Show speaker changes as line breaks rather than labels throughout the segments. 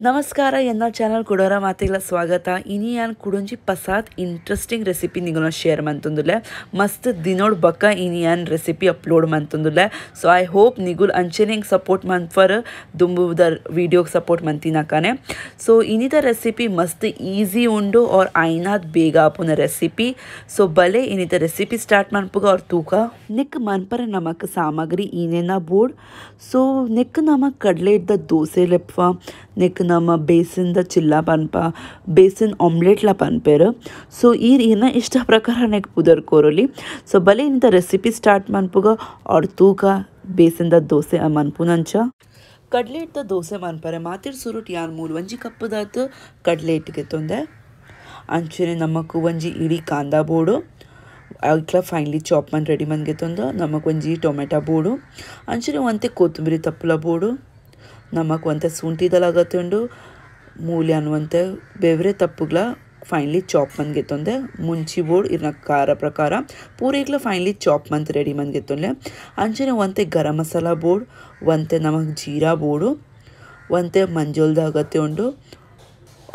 ನಮಸ್ಕಾರ ಎನ್ನ ಚಾನಲ್ ಕುಡೋರ ಮಾತಿಗಳ ಸ್ವಾಗತ. ಇನಿ ಯಾನ್ ಕುಡೊಂಜಿ ಪಸಾತ್ ಇಂಟ್ರೆಸ್ಟಿಂಗ್ ರೆಸಿಪಿ ನಿಗುನ ಶೇರ್ ಮಂತೊಂದುಲ್ಲೆ. ಮಸ್ತ್ ದಿನೋಡ್ ಬಕ್ಕ ಇನಿ ಯಾನ್ ರೆಸಿಪಿ ಅಪ್ಲೋಡ್ ಮಂತೊಂದುಲ್ಲೆ. ಸೊ I hope ನಿಗುಲ್ ಅಂಚೆನೆ ಸಪೋರ್ಟ್ ಮನ್ಪರ್ ದುಂಬುದ ವಿಡಿಯೋಗೆ ಸಪೋರ್ಟ್ ಮಂತಿನಕನೆ. ಸೊ ಇನಿದ ರೆಸಿಪಿ ಮಸ್ತ್ ಈಸಿ ಉಂಡು ಆರ್ ಐನಾತ್ ಬೇಗ ಆಪುನ ರೆಸಿಪಿ. ಸೊ ಬಲೆ ಇನಿದ ರೆಸಿಪಿ ಸ್ಟಾರ್ಟ್ ಮನ್ಪುಗ ಅವ್ರ ತೂಕ ನಿಕ್ ಮನ್ಪರ ನಮಕ್ ಸಾಮಗ್ರಿ ಈನೇನ ಬೋರ್ಡ್. ಸೊ ನಿಕ್ ನಮಕ್ ಕಡಲೆ ಇದ್ದ ದೋಸೆ ಲೆಪ್ಪ, ನೆಕ್ ನಮ್ಮ ಬೇಸನ್ದ ಚಿಲ್ಲ ಪನ್ಪ, ಬೇಸನ್ ಆಮ್ಲೆಟ್ಲ ಪನ್ಪೇರು. ಸೊ ಈ ಏನ ಇಷ್ಟ ಪ್ರಕಾರ ನೆಕ್ ಪುದರ್ ಕೋರಲಿ. ಸೊ ಬಲೆ ಇಂಥ ರೆಸಿಪಿ ಸ್ಟಾರ್ಟ್ ಮನ್ಪುಗ ಅವ್ರ ತೂಕ ಬೇಸನ್ದ ದೋಸೆ ಮನ್ಪುನಂಚ. ಕಡಲೆ ಹಿಟ್ಟ ದೋಸೆ ಮನ್ಪರೆ ಮಾತಿರ್ ಸುರುಟ್ ಯಾನ್ ಮೂರು ಒಂಜಿ ಕಪ್ಪುದಾತು ಕಡಲೆ ಹಿಟ್ಟಿಗೆ ತೊಂದೆ. ಅಂಚನೆ ನಮಕ್ ಒಂಜಿ ಇಡೀ ಕಾಂದಾ ಬೋಡು ಐಕ್ಲ ಫೈನ್ಲಿ ಚಾಪ್ ಮನ್ ರೆಡಿ ಮನ್ಗೆ ತೊಂದು, ನಮಕ್ ಒಂಜಿ ಟೊಮೆಟೊ ಬೋಡು, ಅಂಚನೆ ಒಂತೆ ಕೊತ್ತಂಬರಿ ತಪ್ಪಲ ಬೋಡು, ನಮಕ್ ಒಂತೆ ಶುಂಠಿದಲ ಅಗತ್ಯ ಉಂಡು, ಮೂಲೆ ಅನ್ನುವಂತೆ ಬೇವ್ರೆ ತಪ್ಪುಗ್ಲ ಫೈನ್ಲಿ ಚಾಪ್ ಮಂದ್ಗೆ ತೊಂದೆ, ಮುಂಚಿ ಬೋರ್ಡ್ ಇರ್ನ ಖಾರ ಪ್ರಕಾರ ಪೂರೇಗ್ಲ ಫೈನ್ಲಿ ಚಾಪ್ ಮಂತ್ ರೆಡಿ ಮಂದ್ಗೆ ತೊಂದೆ. ಅಂಚನೆ ಒಂತೆ ಗರಂ ಮಸಾಲ ಬೋರ್ಡ್, ಒಂತೆ ನಮಕ್ ಜೀರಾ ಬೋರ್ಡು, ಒಂತೆ ಮಂಜೋಲ್ದ ಅಗತ್ಯ ಉಂಡು,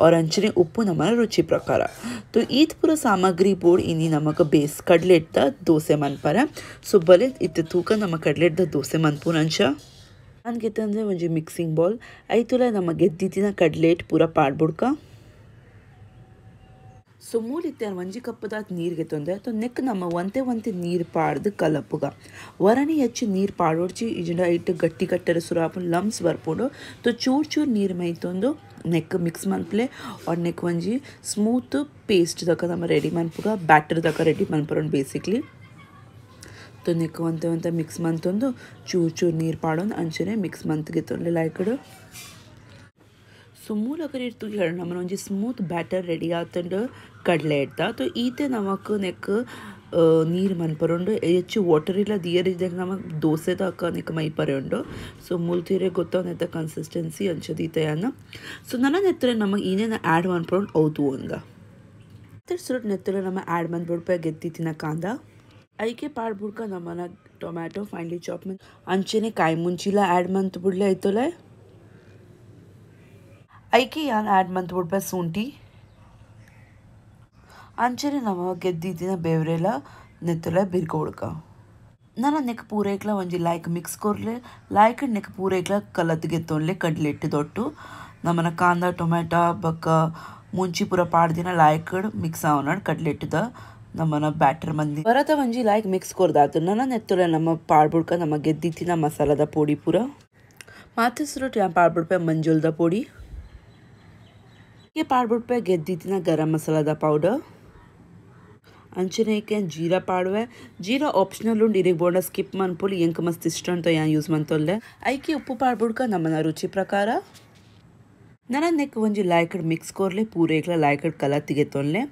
और ಅಂಚನೆ ಉಪ್ಪು ನಮ್ಮನ ರುಚಿ ಪ್ರಕಾರ. ತೋ ಈತ್ ಪೂರ ಸಾಮಗ್ರಿ ಬೋರ್ಡ್ ಇನಿ ನಮಕ್ ಬೇಸ್ ಕಡ್ಲೆಟ್ದ ದೋಸೆ ಮನ್ಪರ. ಸೊ ಬಲೆ ಇತ್ತ ತೂಕ ನಮ್ಮ ಕಡ್ಲೆಟ್ದ ದೋಸೆ ಮನ್ಪುನಂಚ. ಅನ್ಗೆತ್ತಂದರೆ ಒಂಜಿ ಮಿಕ್ಸಿಂಗ್ ಬೌಲ್ ಐತುಲ ನಮ್ಮ ಗೆದ್ದಿತ್ತಿನ ಕಡ್ಲೆಟ್ ಪೂರ ಪಾಡ್ಬುಡ್ಕ. ಸೊ ಮೂಲಿತ್ತೆ ಒಂಜಿ ಕಪ್ಪದಾತ್ ನೀರು ಗೆತ್ತೊಂದೆ. ತೊ ನೆಕ್ ನಮ್ಮ ಒಂತೆ ಒಂತೆ ನೀರು ಪಾಡ್ದು ಕಲಪುಗ. ವರಣಿ ಹೆಚ್ಚು ನೀರು ಪಾಡೋಡ್ಚಿ ಇಜಂಡ ಇಟ್ಟು ಗಟ್ಟಿ ಕಟ್ಟರೆ ಸುರಾಪುನ್ ಲಮ್ಸ್ ಬರ್ಪುಂಡು. ತೊ ಚೂರು ಚೂರು ನೀರು ಮೈತೊಂದು ನೆಕ್ ಮಿಕ್ಸ್ ಮನ್ಪಲೆ ಆರ್ ನೆಕ್ ಒಂಜಿ ಸ್ಮೂತ್ ಪೇಸ್ಟ್ ದಕ ನಮ್ಮ ರೆಡಿ ಮನ್ಪುಗ, ಬ್ಯಾಟರ್ ದಕ ರೆಡಿ ಮನ್ಪುರಂಡು ಬೇಸಿಕ್ಲಿ. ತೊ ನೆಕ್ ಒಂತೆ ಒಂತೆ ಮಿಕ್ಸ್ ಮಂತೊಂದು ಚೂರು ಚೂರು ನೀರು ಪಾಡೊಂದು ಅಂಚನೆ ಮಿಕ್ಸ್ ಮಂತ್ಗೆ ತೊಂದರೆ ಲೈಕಡು. ಸೊ ಮೂಲಕ ಇರ್ತು ಹೇಳ ನಮ್ಮನ ಒಂಜಿ ಸ್ಮೂತ್ ಬ್ಯಾಟರ್ ರೆಡಿ ಆತಂಡು ಕಡಲೆ ಇಡ್ತ. ತೊ ಈತೆ ನಮಕ್ ನೆಕ್ ನೀರು ಮನ್ಪರುಂಡು, ಹೆಚ್ಚು ವಾಟರ್ ಇಲ್ಲ ದಿಯರ್ ಇದ್ದಾಗ ನಮಕ್ ದೋಸೆ ತಕ್ಕ ನೆಕ್ ಮೈಪರೆ ಉಂಡು. ಸೊ ಮೂಲ್ತೀರೆ ಗೊತ್ತವನೆತ್ತ ಕನ್ಸಿಸ್ಟೆನ್ಸಿ ಅಂಚದೀತೆಯನ್ನ. ಸೊ ನನ್ನ ನೆತ್ತರೆ ನಮಗೆ ಏನೇನು ಆ್ಯಡ್ ಮನ್ಪರುಂಡು ಅವು ಒಂದ ಸುರುಟ್ ನೆತ್ತರೆ ನಮ್ಮ ಆ್ಯಡ್ ಮಂದ್ಬಿಡ್ಪ ಗೆದ್ದಿತ್ತಿನ ಕಾಂದ ಐಕೆ ಪಾಡ್ಬುಡ್ಕ ನಮ್ಮನ ಟೊಮ್ಯಾಟೊ ಫೈನ್ಲಿ ಚಾಪ್ ಮಂತ್ ಅಂಚೆನೆ ಕಾಯಿ ಮುಂಚಿಲ ಆ್ಯಡ್ ಮಂತ್ ಬಿಡ್ಲೆ ಐತೊಲೆ. ಐಕೆ ಯಾನ್ ಆ್ಯಡ್ ಮಂತ್ ಬಿಡ್ಪ ಶುಂಠಿ ಅಂಚೆನೆ ನಮ್ಮ ಗೆದ್ದಿತ್ತಿನ ಬೇವ್ರೆಲ ನೆತ್ತಲೆ ಬಿರ್ಕೊಡ್ಕ. ನನ್ನ ನೆಕ್ ಪೂರೈಕ್ಲ ಒಂಜಿ ಲೈಕ್ ಮಿಕ್ಸ್ ಕೊರ್ಲೆ, ಲೈಕ್ ನೆಕ್ ಪೂರೈಕ್ಲ ಕಲತ್ಗೆ ತೊಂಡ್ಲೆ ಕಡ್ಲೆಟ್ಟು ದೊಟ್ಟು ನಮ್ಮನ ಕಾಂದ ಟೊಮೆಟೊ ಬಕ್ಕ ಮುಂಚಿ ಪೂರ ಪಾಡ್ದಿನ ಲೈಕ್ ಮಿಕ್ಸ್ ಅವನಾಡ್ ಕಡ್ಲೆಟ್ಟದ ನಮ್ಮನ ಬ್ಯಾಟರ್ ಮಂದಿ ಬರತ ಒಂಜಿ ಲೈಕ್ ಮಿಕ್ಸ್ ಕೊರ್ದಾತು. ನನ್ನ ನೆತ್ತೊಲೆ ನಮ್ಮ ಪಾಡ್ಬುಡ್ಕ ನಮ್ಮ ಗೆದ್ದಿತ್ತಿನ ಮಸಾಲದ ಪೊಡಿ ಪೂರ ಮಾತೆ ಸುರುಟ್ ಯಾನ್ ಪಾಡ್ಬುಡ್ಪೆ ಮಂಜುಲ್ದ ಪೊಡಿ, ಪಾಡ್ಬುಡ್ಪೆ ಗೆದ್ದಿತ್ತಿನ ಗರಂ ಮಸಾಲದ ಪೌಡರ್, ಅಂಚನೆ ಜೀರಾ ಪಾಡುವೆ. ಜೀರಾ ಆಪ್ಷನಲ್ ಉಂಡು, ಇರಿಗೆ ಬೋಂಡ ಸ್ಕಿಪ್ ಮನ್ಪುಲಿ, ಎಂಕ್ ಮಸ್ತ್ ಇಷ್ಟ ಅಂತ ಯಾನ್ ಯೂಸ್ ಮಂತೊಲ್ಲೆ. ಐಕೆ ಉಪ್ಪು ಪಾಡ್ಬುಡ್ಕ ನಮ್ಮನ ರುಚಿ ಪ್ರಕಾರ. ನನ್ನ ನೆಕ್ ಒಂಜಿ ಲೈಕಡ್ ಮಿಕ್ಸ್ ಕೊರ್ಲೆ, ಪೂರೇಗ್ಲ ಲೈಕಡ್ ಕಲರ್ ತಿಗೆತೊನ್ಲೆ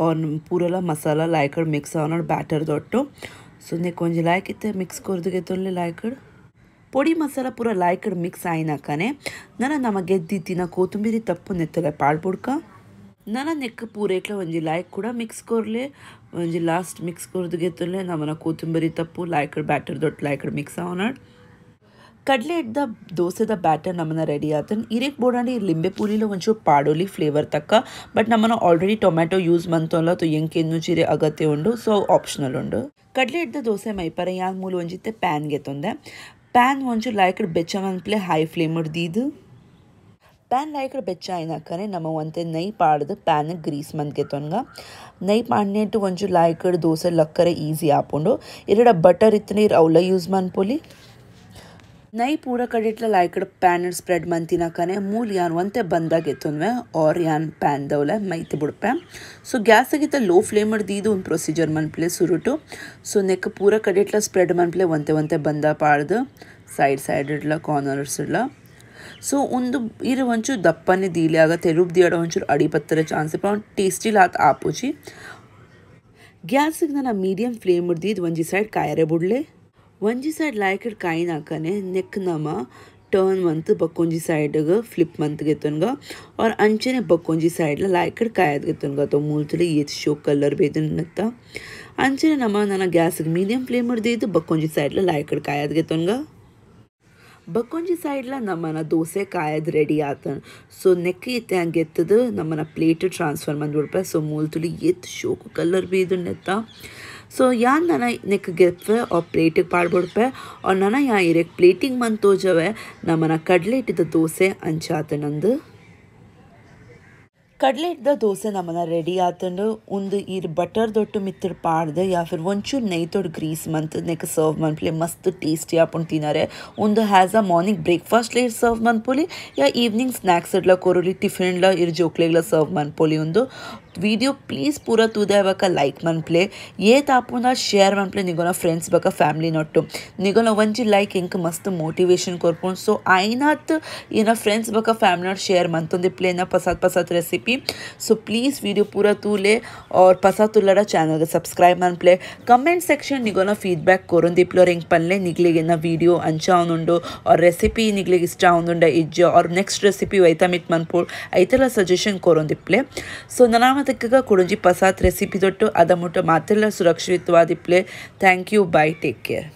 ಆರ್ ಪೂರೆಲ್ಲ ಮಸಾಲ ಲೈಕಡ್ ಮಿಕ್ಸ್ ಅವನೋಡ್ ಬ್ಯಾಟರ್ ದೊಟ್ಟು. ಸೊ ನೆಕ್ ಒಂಜಿ ಲೈಕ್ ಇತ್ತೆ ಮಿಕ್ಸ್ ಕೊರ್ದುಗೆತೊನ್ಲೆ ಲೈಕಡ್ ಪೊಡಿ ಮಸಾಲ ಪೂರ ಲೈಕಡ್ ಮಿಕ್ಸ್ ಆಯ್ನಕನೆ. ನನ್ನ ನಮ್ಮ ಗೆದ್ದಿತ್ತಿನ ಕೊತ್ತಂಬರಿ ತಪ್ಪು ನೆತ್ತಲೆ ಪಾಡ್ಬುಡ್ಕ. ನನ್ನ ನೆಕ್ ಪೂರೇಕ್ಲ ಒಂಜಿ ಲೈಕ್ ಕೂಡ ಮಿಕ್ಸ್ ಕೊರ್ಲೆ, ಒಂಜಿ ಲಾಸ್ಟ್ ಮಿಕ್ಸ್ ಕೊರ್ದುಗೆತೊನ್ಲೆ ನಮ್ಮನ ಕೊತ್ತಂಬರಿ ತಪ್ಪು ಲೈಕಡ್ ಬ್ಯಾಟರ್ ದೊಟ್ಟು ಲೈಕಡ್ ಮಿಕ್ಸ್ ಅವನೋಡ್. ಕಡಲೆ ಹಿಡ್ದ ದೋಸೆದ ಬ್ಯಾಟರ್ ನಮ್ಮನ್ನ ರೆಡಿ ಆತನ್. ಇರೇಕ್ ಬೋಡಾಂಡಿ ಲಿಂಬೆ ಪುಲಿಲ ಒಂಚೂರು ಪಾಡೋಲಿ ಫ್ಲೇವರ್ ತಕ್ಕ, ಬಟ್ ನಮ್ಮನ್ನ ಆಲ್ರೆಡಿ ಟೊಮ್ಯಾಟೊ ಯೂಸ್ ಮಂತೊಲ್ಲ, ತೊ ಎಂಕೆನ್ನು ಚೀರೆ ಅಗತ್ಯ ಉಂಡು, ಸೊ ಆಪ್ಷನಲ್ ಉಂಡು. ಕಡಲೆ ಹಿಡ್ದ ದೋಸೆ ಮೈಪರ ಯಾನ್ ಮೂಲು ಒಂಜಿತ್ತೆ ಪ್ಯಾನ್ಗೆ ತೊಂದೆ. ಪ್ಯಾನ್ ಒಂಚೂರು ಲೈಕಡ್ ಬೆಚ್ಚ ಮನ್ಪ್ಲೆ ಹೈ ಫ್ಲೇಮ್ ದೀದು. ಪ್ಯಾನ್ ಲೈಕಡ್ ಬೆಚ್ಚ ಆಯ್ನಕನೆ ನಮ್ಮ ಒಂತೆ ನೈ ಪಾಡ್ದು ಪ್ಯಾನ್ ಗ್ರೀಸ್ ಮಂದ್ಗೆ ತೊನ್ಗ. ನೈ ಪಾಡ್ನೇಟು ಒಂಚೂರು ಲೈಕಡ್ ದೋಸೆ ಲಕ್ಕರೆ ಈಸಿ ಆಪುಂಡು. ಇರಡ ಬಟರ್ ಇತ್ತನೆ ಇರ್ ಅವಲ ಯೂಸ್ ಮನ್ಪೊಲಿ. ನೈ ಪೂರ ಕಡೆಟ್ಲ ಲೈಕಡ್ ಪ್ಯಾನ್ ಸ್ಪ್ರೆಡ್ ಮಂತಿನಕನೆ ಮೂಲ್ ಯಾನ್ ಒಂತೆ ಬಂದಾಗ ಎತ್ತೊನ್ವೆ ಆರ್ ಯಾನ್ ಪ್ಯಾನ್ ದವಲೆ ಮೈತ್ ಬುಡ್ಪೆ. ಸೊ ಗ್ಯಾಸ್ ಗಿತ್ತ ಲೋ ಫ್ಲೇಮ್ ದೀದು ಒಂದು ಪ್ರೊಸೀಜರ್ ಮನ್ಪ್ಲೆ ಸುರುಟು. ಸೊ ನೆಕ್ ಪೂರ ಕಡೆಟ್ಲ ಸ್ಪ್ರೆಡ್ ಮನ್ಪ್ಲೆ ಒಂತೆ ಒಂತೆ ಬಂದ ಪಾಡ್ದು ಸೈಡ್ ಸೈಡ್ ಇಡ್ಲ ಕಾರ್ನರ್ಸ್ ಇಡ್ಲ. ಸೊ ಒಂದು ಇರು ಒಂಚೂರು ದಪ್ಪನೆ ದೀಲಿ ಆಗ ತೆರುಬ್ ದಿಯಡ ಒಂಚೂರು ಅಡಿ ಪತ್ತರ ಚಾನ್ಸ್ ಇಪ್ಪ ಟೇಸ್ಟಿ ಲಾತ್ ಆಪುಜಿ. ಗ್ಯಾಸಿಗೆ ನನ್ನ ಮೀಡಿಯಂ ಫ್ಲೇಮ್ ದೀದು ಒಂಜಿ ಸೈಡ್ ಕಾಯರೆ ಬುಡ್ಲೆ. ಒಂಜಿ ಸೈಡ್ ಲೈಕಡ್ ಕಾಯಿನಾಕನೆ ನೆಕ್ ನಮ ಟರ್ನ್ ಮಂತ್ ಬಕ್ಕೊಂಜಿ ಸೈಡ್ಗ್ ಫ್ಲಿಪ್ ಮಂತ್ ಗೆತ್ತೊನ್ಗ ಆರ್ ಅಂಚನೆ ಬಕ್ಕೊಂಜಿ ಸೈಡ್ಲ ಲಾಯ್ಕಡ್ ಕಾಯದ್ ಗೆತ್ತೊನ್ಗ ತೋ ಮೂಲ್ತುಲೆ ಏತ್ ಶೋ ಕಲರ್ ಬೇದನತ್ತ ಅಂಚನೆ ನಮ್ಮ ನನ್ನ ಗ್ಯಾಸ್ ಮೀಡಿಯಂ ಫ್ಲೇಮ್ ದೀದ್ ಬಕ್ಕೊಂಜಿ ಸೈಡ್ಲ ಲಾಯ್ಕಡ್ ಕಾಯದ್ ಗೆತ್ತೊನ್ಗ ಬಕ್ಕೊಂಜಿ ಸೈಡ್ಲ ನಮ್ಮನ ದೋಸೆ ಕಾಯದ್ ರೆಡಿ ಆತನ್. ಸೊ ನೆಕ್ ಇತ್ತೆ ಗೆತ್ತದು ನಮ್ಮನ ಪ್ಲೇಟ್ ಟ್ರಾನ್ಸ್ಫರ್ ಮಂದ್ಬಿಡ್ಪೆ. ಸೊ ಮೂಲ್ತುಲಿ ಏತ್ ಶೋಕು ಕಲರ್ ಬೇದುಂಡೆತ್ತ. ಸೊ ಯಾನ್ ನನ ನೆಕ್ ಗೆಪ್ಪೆ ಆ ಪ್ಲೇಟಿಗೆ ಪಾಡ್ಬಿಡ್ಪೆ ಆರ್ ನನ ಯಾ ಇರೆಗ್ ಪ್ಲೇಟಿಂಗ್ ಮಂತ್ ತೋಜವೆ ನಮ್ಮನ ಕಡಲೆ ಹಿಟ್ಟದ ದೋಸೆ ಅಂಚಾತನಂದು. ಕಡಲೆ ಹಿಟ್ಟದ ದೋಸೆ ನಮ್ಮನ ರೆಡಿ ಆತಂಡು. ಒಂದು ಈರ್ ಬಟರ್ ದೊಟ್ಟು ಮಿತ್ತರ್ ಪಾಡ್ದು ಯಾ ಫಿರ್ ಒಂಚೂರು ನೆಯ್ ತೊಡ್ ಗ್ರೀಸ್ ಮಂತ್ ನೆಕ್ ಸರ್ವ್ ಮನ್ಪುಲೆ ಮಸ್ತ್ ಟೇಸ್ಟಿ ಆಪುಂಡು ತಿನರೆ. ಒಂದು ಹ್ಯಾಸ್ ಅ ಮಾರ್ನಿಂಗ್ ಬ್ರೇಕ್ಫಾಸ್ಟ್ ಇರ್ ಸರ್ವ್ ಮನ್ಪೊಲಿ ಯಾ ಈವ್ನಿಂಗ್ ಸ್ನ್ಯಾಕ್ಸ್ ಇಡ್ಲ ಕೊರೊಲಿ ಟಿಫಿನ್ಲ ಇರ್ ಜೋಕ್ಲೆಗ್ಲ ಸರ್ವ್ ಮನ್ಪೊಲಿ. ಒಂದು ವಿಡಿಯೋ ಪ್ಲೀಸ್ ಪೂರ ತೂದೆ ಬಕ ಲೈಕ್ ಮನ್ಪ್ಲೆ ಏತ್ ಆಪುಂಡ ಶೇರ್ ಮನ್ಪ್ಲೆ ನಿಗೋನ ಫ್ರೆಂಡ್ಸ್ ಬಕ ಫ್ಯಾಮಿಲಿ ನೊಟ್ಟು. ನಿಗೋನ ಒಂಜಿ ಲೈಕ್ ಎಂಕ್ ಮಸ್ತ್ ಮೋಟಿವೇಶನ್ ಕೊರ್ಪುಂಡು. ಸೊ ಆಯ್ನಾತ್ ಏನ ಫ್ರೆಂಡ್ಸ್ ಬಕ ಫ್ಯಾಮಿಲಿ not share ಮಂತೊಂದಿಪ್ಲೆ ಏನ ಪಸಾತ್ ಪಸಾತ್ ರೆಸಿಪಿ. सो प्लीज वीडियो पूरा तूले और पसा तुल्लड़ा चैनल के सब्सक्राइब मनप्ले कमेंट सेक्शन निगोना फीडबैक कोरोंदिप्ले और इंक पन्ले निगलेगे ना वीडियो अंचा उंडो और रेसिपी निगलेगे इष्ट उंडा इज्जो और नेक्स्ट रेसिपी वैता मित मनपोल ಐತೆಲ್ಲ ಸಜೆಷನ್ ಕೊರೊಂದಿಪ್ಲೆ. ಸೊ ನನಾಮತಕ್ಕ ಕೊಡೊಂಜಿ ಪಸಾತ್ ರೆಸಿಪಿ ದೊಟ್ಟು ಅದ ಮುಟ್ಟ ಮಾತೆಲ್ಲ ಸುರಕ್ಷಿತವಾದಿಪ್ಲೆ. Thank you, bye, take care.